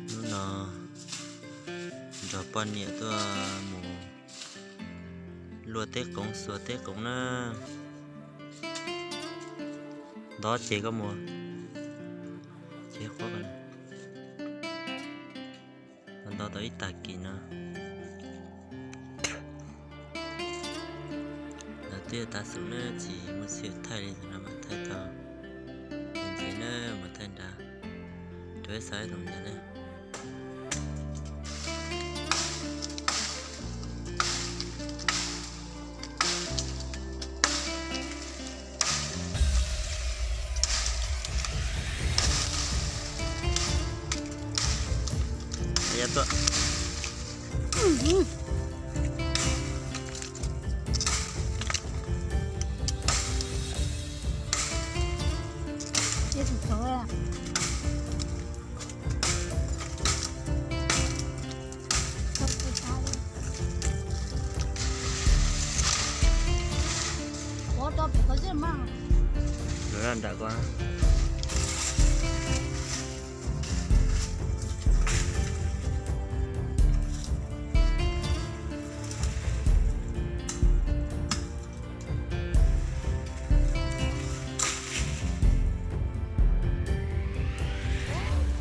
Hnub no nrog poj niam tuaj mus luaj teb qoov xuas teb qoov na. Ntov ces koj mus, ces qhuav ko, nto tau ib tag kis no. Lawv twb tav xum na, tsis muaj sij hawm thaij li, no mas thaij tau ntxiv na, mus thaij nrad, rau ib xav ib toom ntawd na. Lawv nram ko.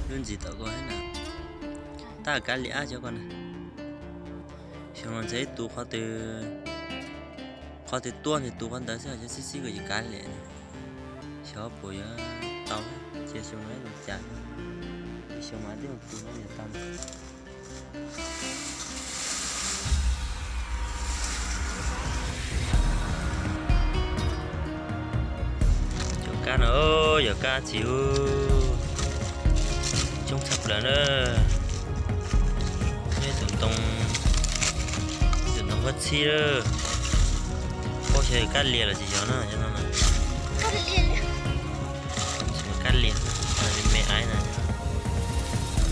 Lub ntsis tom ko na, tab kav liam cov ko na. Xyoo no ntshe ib tus qhov twg, qhov twg tuaj ntshe tus qhov ntawd xwb, xib xib kom yus kav liam. Xyov puas yuav tau, cia xyoo no ib tus cas, ib xyoo mas twb tus no yuav tau. Cov kab no, yog kab txiv, coob tshaj plaws na. Tus ntoo, tus ntoo huab txhib lawm. Paub xyov yog kab lias los tsis yog na, cov no na. Kab lias, me aiv na,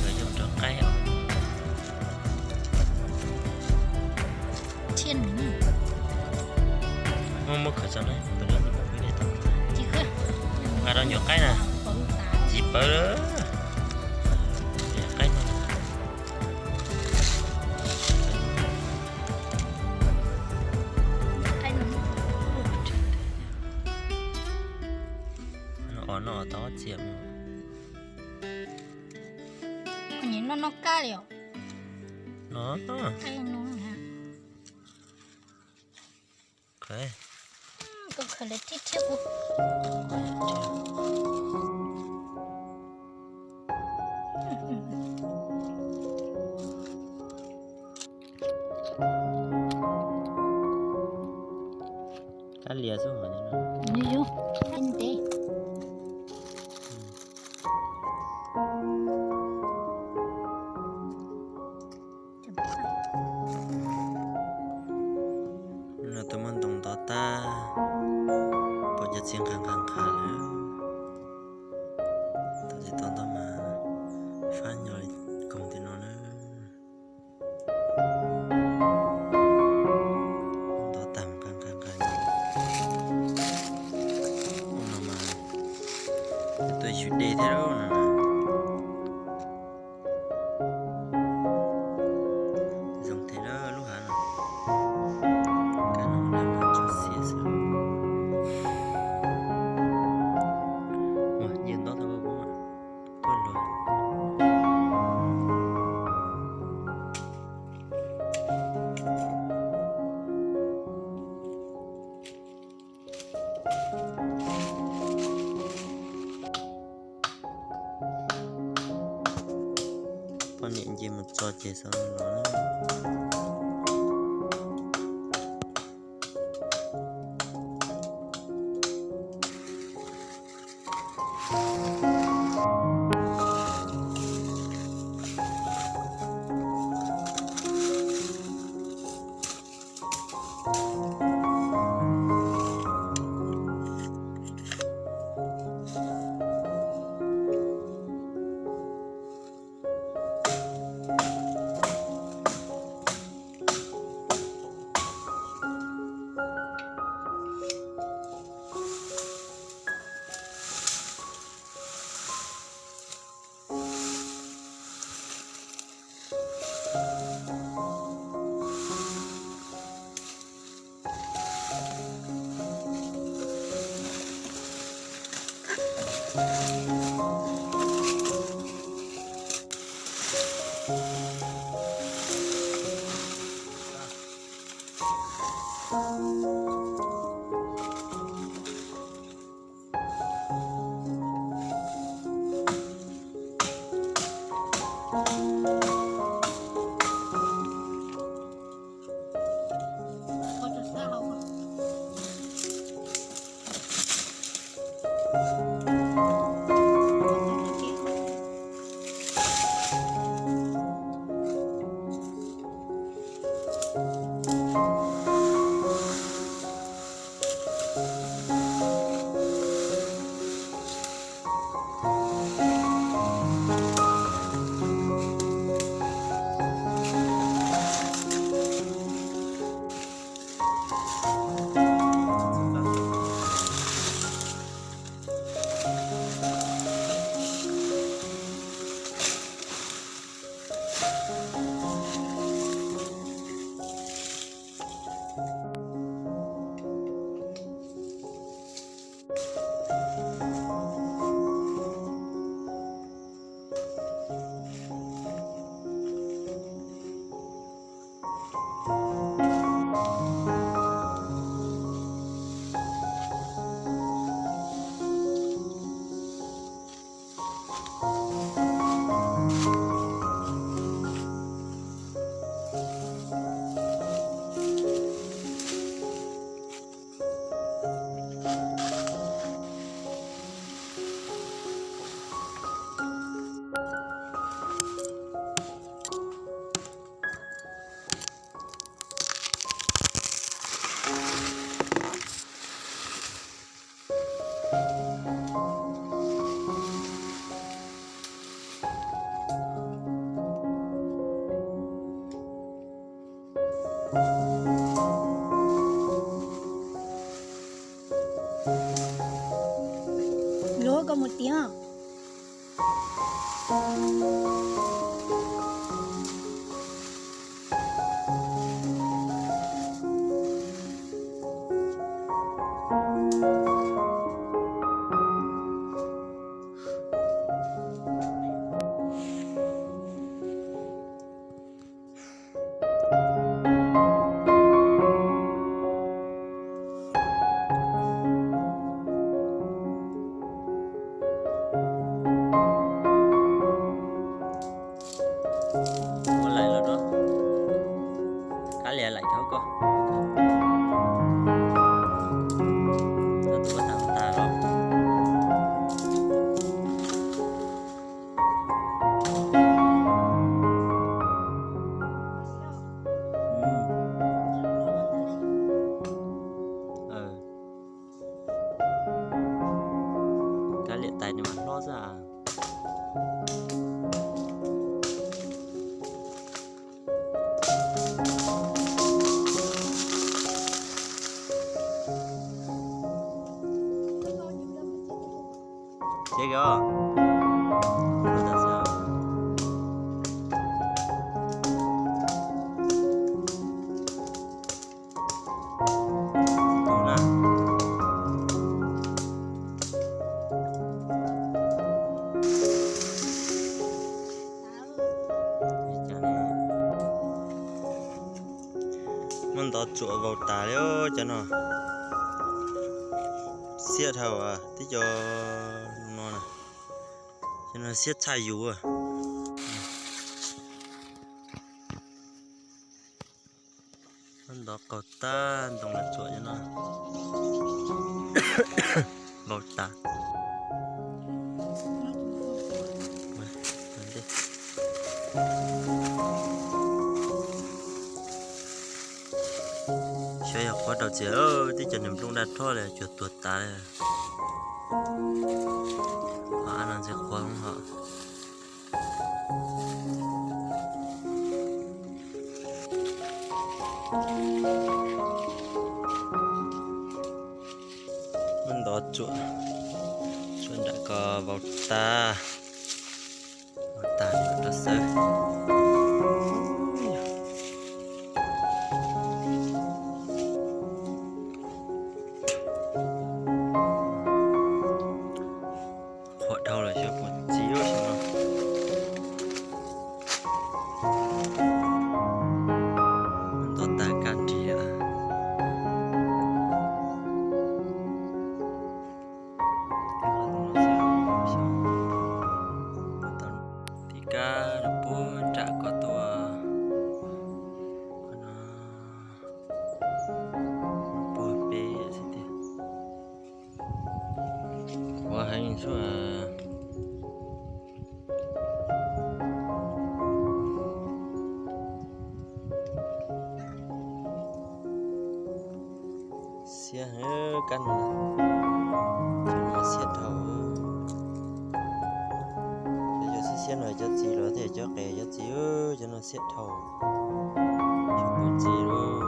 nkawd yoog rau qaib os. Muab, muab khawm tso na, nqa rau nyuam qaib na. Tsis pawv lawm. Qaib no. Os, noj tau txias mus. Noj noj kab li os. No. Koj khaws lawv thiab thiab kuv. Kab lias xwb. Ntev. Hnub no tuaj muab ntoo ntov tag, pom cov txiv nqhis nqhis nqhis lawm. Tau tsis tau ntau mas fab nyo li koog tim no na. Ntov tag nqhis nqhis nqhis. Hnub no mas tuaj yug dej thiab no. Zoo thiab lub hav no. Kab no tso xiav xwb. Ua, yog ntov tau koj kuv tuaj luag. Poj niam nce mus txog ces xav los na. Luag koj mus tiag. Ua laim los rau, kab liam laim dhau koj. Tau tus ua tag tas los. Kab liam tais nws mas hlob xwb. Ces kìa. Muab ntov tsuam vau tas li cov no. Siab dhau tib co no na. Cov no siab tshaj yus. Muab ntov qaug tag ntoo los tsuam cov no. Vau tas. Xyov yog qhuav rau txias, tib co niag nplooj daj rhuab li cuag tuag tas li. Qhov av no ntxim qhuav hos. Muab ntov tsuam, tsuam nram ko vau tas, vau tas rau xwb. kab no, cov no xiab dhau. Cov xiab xiab no cov txiv los thiaj cov qes cov txiv, cov no xiab dhau, cov pub txiv lawm.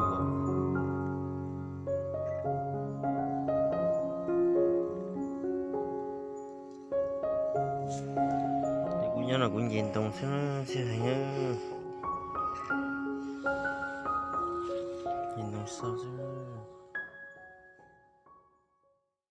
Kuv nyob no kuv nce ntoo xwb, xib heev, nce ntoo xwb.